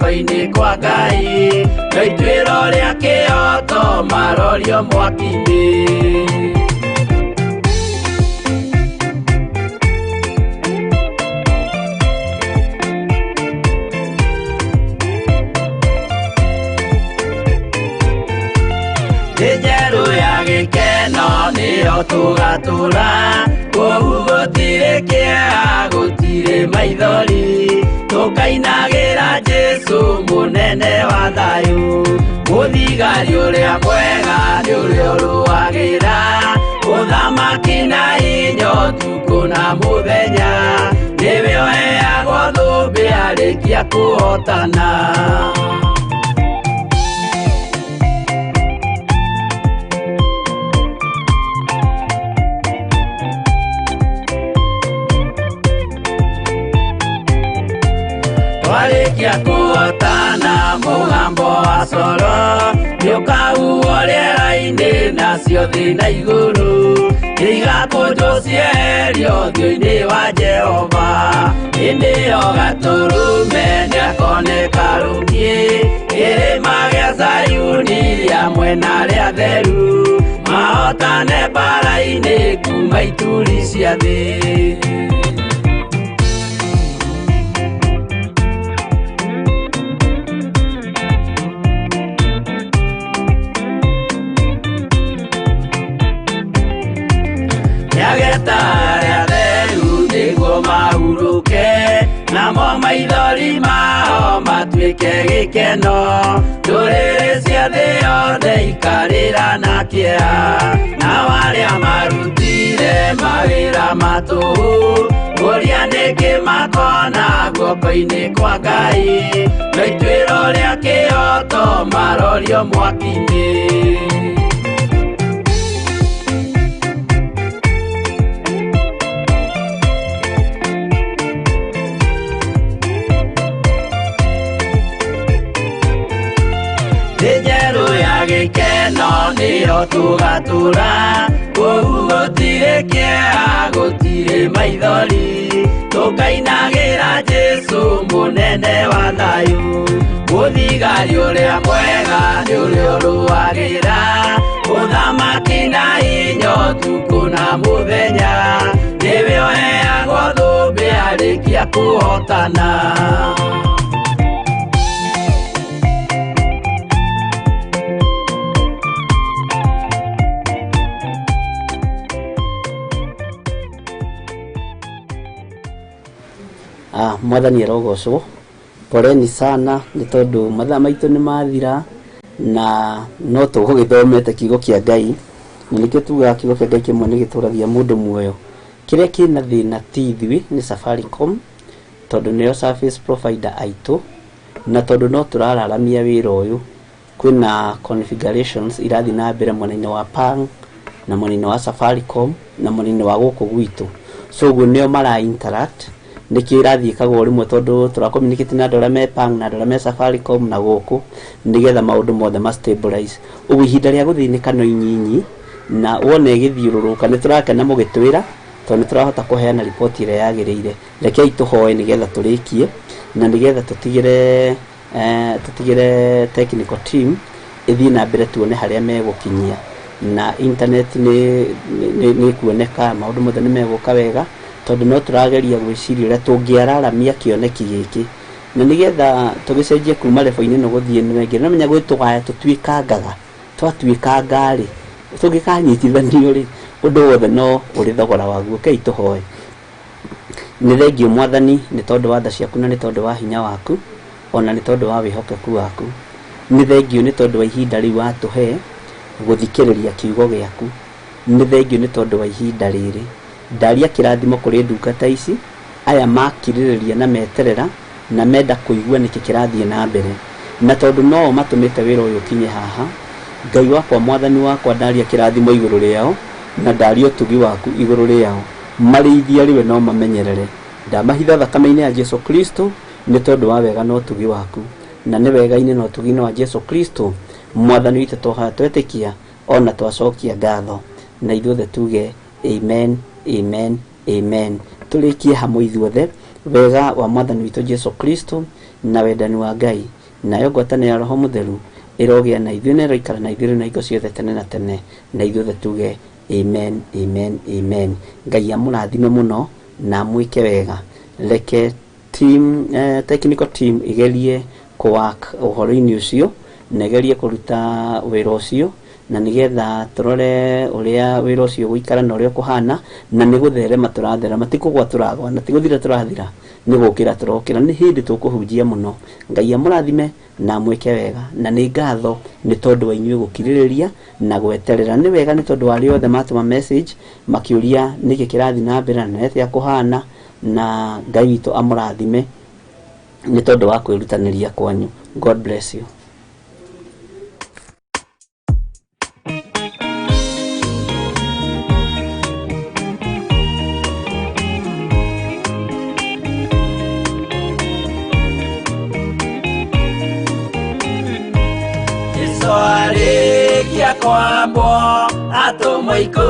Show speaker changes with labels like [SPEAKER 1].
[SPEAKER 1] guoko-inĩ kwa Ngai, no ituĩro rĩa kĩhooto marorio mwaki-inĩ. Thĩ njerũ ya gĩkeno nĩyo tũgatũra, kũu gũtirĩ kĩeha gũtirĩ maithori, tũkainagĩra Jesũ mũnene wa thayũ. Mũthigari ũrĩa mwega nĩ ũrĩa ũrũagĩra ũthamaki na hinya ũtukũ na mũthenya, nĩwe ũheagwo thũmbĩ arĩkia kũhotana. Twarĩkia kũhotana mũgambo wa coro nĩũkahuhwo rĩera-inĩ nacio thĩ na igũrũ nĩigakũnjwo cieherio ũthiũ-inĩ wa Jehova. Hĩndĩ ĩyo Gatũrũme nĩakoneka rũkiĩ kĩrĩma gĩa Zayuni hamwe na arĩa atheru, mahotane mbaara-inĩ kuma ituri cia thĩ. Nĩageta arĩa atheru nĩguo mahurũke, namo maithori mao matuĩke gĩkeno. Ndũrĩrĩ cia thĩ yothe ikarĩra na kĩeha, nao arĩa marutire mawĩra ma tũhũ kũria nĩkĩ makona guoko-inĩ kwa Ngai, no ituĩro rĩa kĩhooto marorio mwaki-inĩ. Thĩ njerũ ya gĩkeno nĩyo tũgatũra, kũu gũtirĩ kĩeha gũtirĩ maithori, tũkainagĩra Jesũ mũnene wa thayũ. Mũthigari ũrĩa mwega nĩ ũrĩa ũrũagĩra ũthamaki na hinya ũtukũ na mũthenya, nĩwe ũheagwo thũmbĩ arĩkia kũhotana.
[SPEAKER 2] Mwathani arogocwo. Poleni sana nĩ tondũ mathaa maitũ nĩ mathira na no tũgũgĩthomete kiugo kĩa Ngai, na nĩkĩo tugaga kiugo kĩa Ngai kĩmwe nĩ gĩtũragia mũndũ muoyo. Kĩrĩa kĩna thĩna ti ithuĩ nĩ Safaricom, tondũ nĩo service provider aitũ, na tondũ no tũrararamia wĩra ũyũ, kwĩna configurations irathiĩ na mbere mwena-inĩ wa Pang na mwena-inĩ wa Safaricom na mwena-inĩ wa gũkũ gwitũ. So ũguo nĩo mara interact, nĩkĩo irathiĩ ĩkagwo rĩmwe tondũ tũra communicate na andũ arĩa me Pang na andũ arĩa me Safaricom na gũkũ, nĩgetha maũndũ mothe ma stabilize. Ũguo ihinda rĩa gũthĩnĩka no inyinyi, na wona ĩgĩthiũrũrũka nĩ tũrakena mũgĩtwĩra, tondũ nĩ tũrahota kũheana riboti ĩrĩa yagĩrĩire. Rekei tũhoe nĩgetha tũrĩkie na nĩgetha tũtigĩre technical team ĩthiĩ na mbere tuone harĩa megũkinyia, na internet nĩ ĩkuoneka, maũndũ mothe nĩ megũka wega, tondũ no tũrageria gwĩciria ũrĩa tũngĩararamia kĩoneki gĩkĩ na nĩgetha tũgĩcenjie kuma level-inĩ ĩno gũthiĩ ĩno ĩngĩ. No menya gwĩ tũgaya tũtuĩkangaga, twatuĩkanga rĩ, tũngĩkanyitithanio rĩ, ũndũ wothe no ũrĩ thogora waguo. Rekei tũhoe. Nĩ thengio Mwathani nĩ tondũ wa tha ciaku na nĩ tondũ wa hinya waku, ona nĩ tondũ wa wĩhokeku waku. Nĩ thengio nĩ tondũ wa ihinda rĩu watũhe gũthikĩrĩria kiugo gĩaku. Nĩ thengio nĩ tondũ wa ihinda rĩrĩ. Ndaria kĩrathimo kũrĩ ndungata ici, aya makirĩrĩria na meterera na menda kũigua nĩkĩ kĩrathiĩ na mbere, na tondũ no matũmĩte wĩra ũyũ ũkinye haha. Ngai wakwa, Mwathani wakwa, ndaria kĩrathimo igũrũ rĩao na ndaria ũtugi waku igũrũ rĩao, marĩithia rĩwe no mamenyerere. Ndamahitha thakame-inĩ ya Jesu Kristo nĩ tondũ wa wega na ũtugi waku, na nĩ wega-inĩ na ũtugi-inĩ wa Jesu Kristo Mwathani witũ twahoya twetĩkia ona twacokia ngatho, na ithuothe tuge amen, amen, amen. Tũrĩkie hamwe ithuothe wega wa Mwathani witũ Jesu Kristo na wendani wa Ngai Nayo ngwatanĩro ya Roho Mũtheru ĩrogĩa na ithuĩ na ĩroikara na ithuĩ rĩu na hingo ciothe tene na tene, na ithuothe tuge amen, amen, amen. Ngai amũrathime mũno na amwĩke wega. Reke team, technical team igerie kũwork ũhoro-inĩ ũcio na ĩgerie kũruta wĩra ũcio, na nĩgetha tũrore ũrĩa wĩra ũcio ũgũikara na ũrĩa ũkũhana, na nĩ gũtherema tũratherema, ti kũgwa tũragwa na ti gũthira tũrathira, nĩ gũkĩra tũrokĩra, nĩ hĩndĩ tũkũhunjia mũno. Ngai amũrathime na amwĩke wega, na nĩ ngatho nĩ tondũ wa inyuĩ gũkirĩrĩria na gweterera. Nĩ wega nĩ tondũ wa arĩa othe matũma message makĩũria nĩkĩ kĩrathiĩ na mbere na nĩ atĩa kũhana, na Ngai witũ amũrathime nĩ tondũ wa kwĩrutanĩria kwanyu. God bless you.
[SPEAKER 1] Jesu arĩkia kwambwo atũmwo ikũmi.